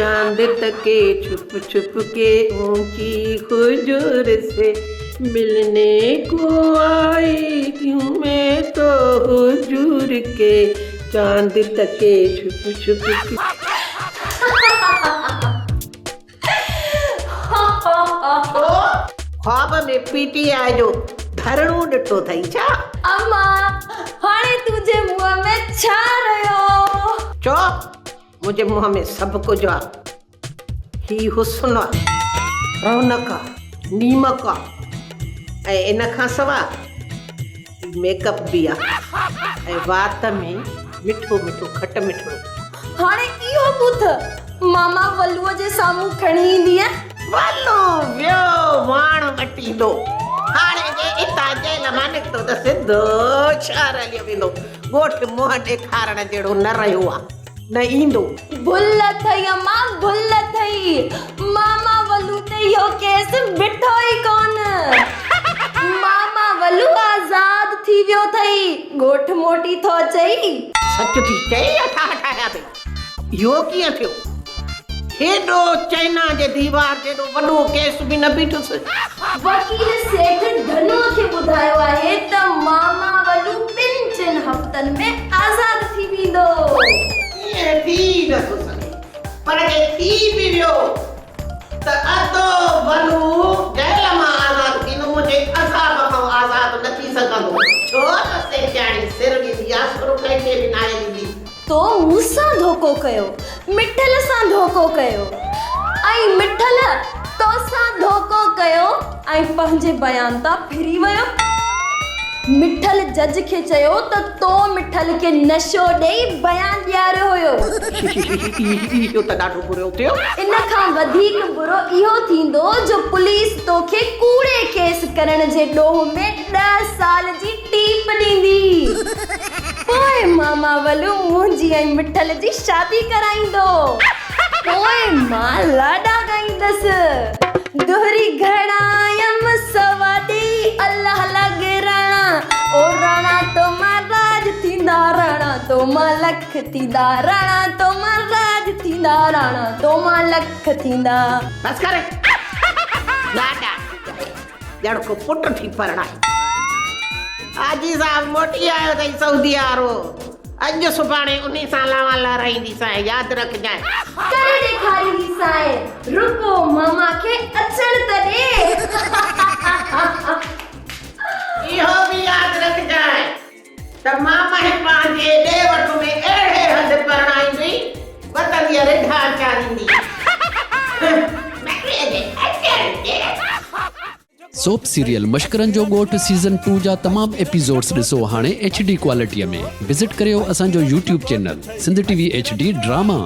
چاند تڪي ڇپ ڇپ ڪي اونچي حضور سي ملني ڪو آئي هون مين تو حضور ڪي چاند تڪي ڇپ ڇپ ڪي. ڇو؟ خواب ۾ پي ٽي آء جو ڌرڻو ڏٺو اٿئي ڇا؟ اما، هاڻي تنهنجي منهن ۾ ڇا رهيو؟ ڇو؟ منهنجي منهن ۾ سڀ ڪجهه آ. هي حسن آ، رونق آ، نيمڪ آ ۽ ان کان سوا هي ميڪ اپ به آ ۽ وات ۾ مٺو مٺو کٽ مٺڙو. هاڻي اهو ٻوٿ ماما ولوء جي سامهون کڻي ايندينء؟ ولو ويو واڻ وٽيندو. هاڻي جي اتان جيل مان نڪتو ته سڌو شهر هليو ويندو. ڳوٺ منهن ڏيکارڻ جهڙو نه رهيو آ. نه ايندو. ڀل اٿئي امان ڀل اٿئي. ماما ولو تي اهو ڪيس بيٺو ئي ڪونه. ماما ولو آزاد ٿي ويو اٿئي. ڳوٺ موٽي ٿو اچئي. سچ ٿي چئي يا ٺاهه ٺاهيا اٿئي؟ اهو ڪيئن ٿيو؟ هيڏو چئنا جي ديوار جيڏو وڏو ڪيس به نه بيٺس. وڪيل سيٺ ڌنوء کي ٻڌايو آهي ته ماما ولو ٻن چئن هفتن ۾ آزاد ٿي ويندو. ائين ٿي ئي نه ٿو سگهي. پر جي ٿي به ويو ته ادو ولو جيل مان آزاد ٿيندو، منهنجي عذاب کان آزاد نه ٿي سگهندو. ڇو ته سيٺياڻي سر ڏيندي آ، سر ڪنهن کي به ناهي ڏيندي. تو مون سان ڌوڪو ڪيو، مٺل سان ڌوڪو ڪيو ۽ مٺل توسان ڌوڪو ڪيو ۽ پنهنجي بيان تان ڦري ويو. مٺل جج کي چيو ته تو مٺل کي نشو ڏئي بيان ڏياريو هيو. اهو ته ڏاڍو برو ٿيو. ان کان وڌيڪ برو اهو ٿيندو جو پوليس توکي ڪوڙي ڪيس ڪرڻ جي ڏوهه ۾ ڏهه سال جي ٽيپ ڏيندي. پوء ماما ولو منهنجي ۽ مٺل جي شادي ڪرائيندو. پوء مان لاڏا ڳائيندس. دهري گهڙايم سوا ڏيئي الله لڳ راڻا او راڻا تو مان راڄ ٿيندا راڻا تو مان لک ٿيندا راڻا تو مان راڄ ٿيندا راڻا تو مان لک ٿيندا. بس ڪر لاڏا ڳائي ڄڻ ڪو پٽ ٿي پرڻائي. حاجي صاحب موٽي آيو اٿئي سعودي وارو. اڄ سڀاڻي انهي سان لاوان لهرائينديسانء ياد رکجانء. ڪري ڏيکارينديسانء رڳو ماما کي اچڻ ته ڏي. اهو به ياد رکجانء ته ماما پنهنجي ڏي وٺ ۾ اهڙي هنڌ پرڻائيندئي وطن جا رڍا چاريندي. مهريء جي اچڻ ڏي. سوپ سيريل مشڪرن جو ڳوٺ سيزن ٽو جا تمام ايپيسوڊس ڏسو هاڻي ايڇ ڊي ڪوالٽي ۾ وزٽ ڪريو اسان جو YouTube channel Sindh T V H D drama.